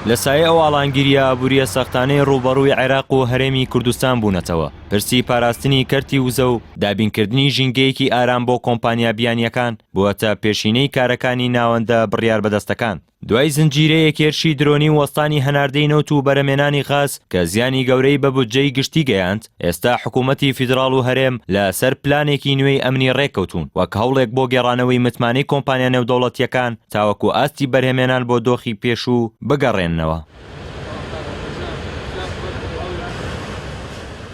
لە سایەی ئەو ئاڵانگیرییە ئابوورییە سەختانەی ڕووبەڕووی عێراق و هەرێمی کوردستان بوونەتەوە، پرسی پاراستنی کەرتی وزە و دابینکردنی ژینگەیەکی ئارام بۆ کۆمپانیا بیانییەکان بووەتە پێشینەی کارەکانی ناوەندە بڕیاربەدەستەکان. دوای زنجیرەیەک هێرشی درۆنی و وەستانی هەناردەی نەوت و بەرهەمێنانی غاز کە زیانی گەورەی بە بودجەی گشتی گەیاند، ئێستا حکوومەتی فیدراڵ و هەرێم لە سەر پلانێکی نوێی ئەمنی ڕێککەوتوون وەک هەوڵێک بۆ گێڕانەوەی متمانەی کۆمپانیا نێودەوڵەتییەکان تاوەکو ئاستی بەرهەمێنان بۆ دۆخی پێشوو بگەڕێننەوە.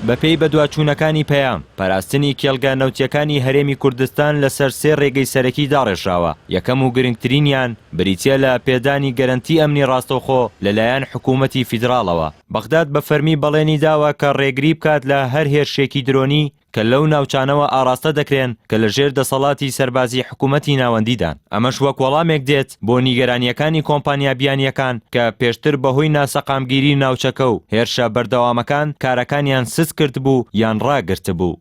بەپێی بەدواچوونەکانی پەیام، پاراستنی کێڵگە نەوتییەکانی هەرێمی کوردستان لەسەر سێ ڕێگەی سەرەکی داڕێژراوە، یەکەم و گرنگترینیان بریتییە لە پێدانی گەرەنتی ئەمنی ڕاستەوخۆ لەلایەن حکوومەتی فیدراڵەوە. بەغداد بە فەرمی بەڵێنی داوە کە ڕێگری بکات لە هەر هێرشێکی درۆنی کە لەو ناوچانەوە ئاڕاستە دەکرێن کە لە ژێر دەسەڵاتی سەربازی حکوومەتی ناوەندیدان. ئەمەش وەک وەڵامێک دێت بۆ نیگەرانییەکانی کۆمپانیا بیانییەکان کە پێشتر بەهۆی ناسەقامگیری ناوچەکە و هێرشە بەردەوامەکان کارەکانیان سست کردبوو یان ڕاگرتبوو.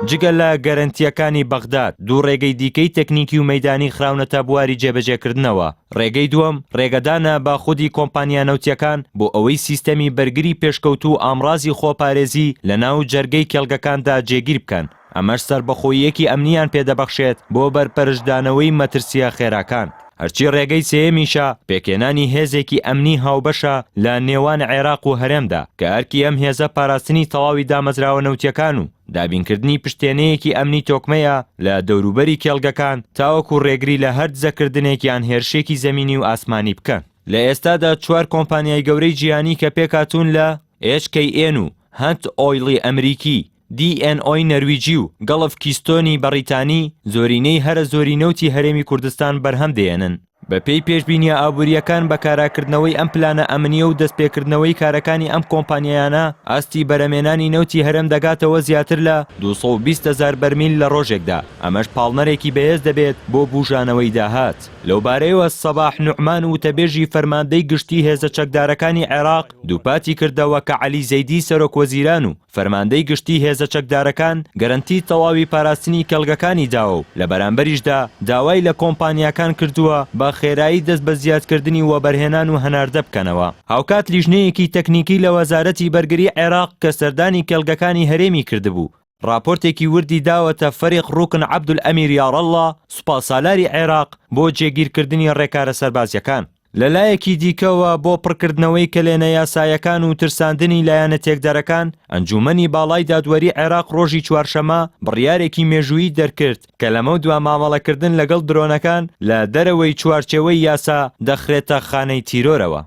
جگە لە گەرەنتییەکانی بەغداد، دوو ڕێگەی دیکەی تەکنیکی و مەیدانی خراونەتە بواری جێبەجێکردنەوە. ڕێگەی دووەم، ڕێگەدانە بە خودی کۆمپانیا نەوتییەکان بۆ ئەوەی سیستەمی بەرگری پێشکەوتوو و ئامڕازی خۆپارێزی لەناو جەرگەی کێڵگەکاندا جێگیر بکەن، ئەمەش سەربەخۆییەکی ئەمنییان پێدەبەخشێت بۆ بەرپەرچدانەوەی مەترسییە خێراکان. هەرچی ڕێگەی سێیەمیشە، پێکهێنانی هێزێکی ئەمنی هاوبەشە لە نێوان عێراق و هەرێمدا، کە ئەرکی ئەم هێزە پاراستنی تەواوی دامەزراوە نەوتییەکان و دابینکردنی پشتێنەیەکی ئەمنی تۆکمەیە لە دەوروبەری کێڵگەکان تاوەکو ڕێگری لە هەر دزەکردنێک یان هێرشێکی زەمینی و ئاسمانی بکەن. لە ئێستادا چوار کۆمپانیای گەورەی جیهانی کە پێکهاتوون لە، HKN و هەنت ئۆیڵی ئەمریکی، دی ئێن ئۆی نەرویجی و گەڵف کیستۆنی بەڕیتانی، زۆرینەی هەرە زۆری نەوتی هەرێمی کوردستان بەرهەم دەهێنن. بەپێی پێشبینییە ئابوورییەکان بە کاراکردنەوەی ئەم پلانە ئەمنییە و دەستپێکردنەوەی کارەکانی ئەم کۆمپانیایانە، ئاستی بەرهەمێنانی نەوتی هەرێم دەگاتەوە زیاتر لە 220 هەزار بەرمیل لە ڕۆژێکدا، ئەمەش پاڵنەرێکی بەهێز دەبێت بۆ بوژانەوەی داهات. لەوبارەیەوە سەباح نوعمان وتەبێژی فەرماندەی گشتی هێزە چەکدارەکانی عێراق دووپاتی کردەوە کە عەلی زەیدی سەرۆکوەزیران و فەرماندەی گشتی هێزە چەکدارەکان گەرەنتی تەواوی پاراستنی کێڵگەکانی داوە و لە بەرامبەریشدا داوای لە کۆمپانیاکان کردووە بە خێرایی دەست بە زیادکردنی وەبەرهێنان و هەناردە بکەنەوە. هاوکات لیژنەیەکی تەکنیکی لە وەزارەتی بەرگری عێراق کە سەردانی کێڵگەکانی هەرێمی کردبوو، ڕاپۆرتێکی وردی داوەتە فەریق ڕوکن عەبدولئەمیر یاڕەڵڵا، سوپاسالاری عێراق بۆ جێگیرکردنی ڕێکارە سەربازییەکان. لەلایەکی دیکەوە بۆ پڕکردنەوەی کەلێنە یاسایەکان و ترساندنی لایەنە تێکدەرەکان، ئەنجوومەنی باڵای دادوەری عێراق ڕۆژی چوارشەممە بڕیارێکی مێژوویی دەرکرد کە لەمەودوا مامەڵەکردن لەگەڵ درۆنەکان لە دەرەوەی چوارچێوەی یاسا دەخرێتە خانەی تیرۆرەوە.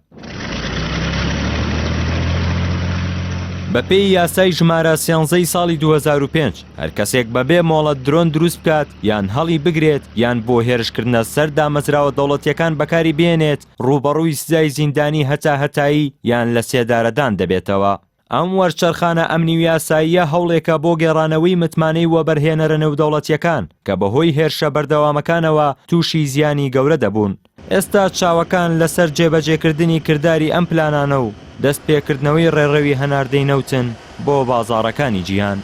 بەپێی یاسای ژمارە سیانزەی ساڵی 2005، هەر کەسێک بەبێ مۆڵەت درۆن دروست بکات یان هەڵی بگرێت یان بۆ هێرشکردنە سەر دامەزراوە دەوڵەتییەکان بەکاری بهێنێت، ڕووبەڕووی سزای زیندانی هەتاهەتایی یان لەسێدارەدان دەبێتەوە. ئەم وەرچەرخانە ئەمنی و یاساییە هەوڵێکە بۆ گێڕانەوەی متمانەی وەبەرهێنەرە نێودەوڵەتییەکان کە بەهۆی هێرشە بەردەوامەکانەوە تووشی زیانی گەورە دەبوون. ئێستا چاوەکان لەسەر جێبەجێکردنی کرداری ئەم پلانانە و دەستپێکردنەوەی ڕێڕەوی هەناردەی نەوتن بۆ بازاڕەکانی جیهان.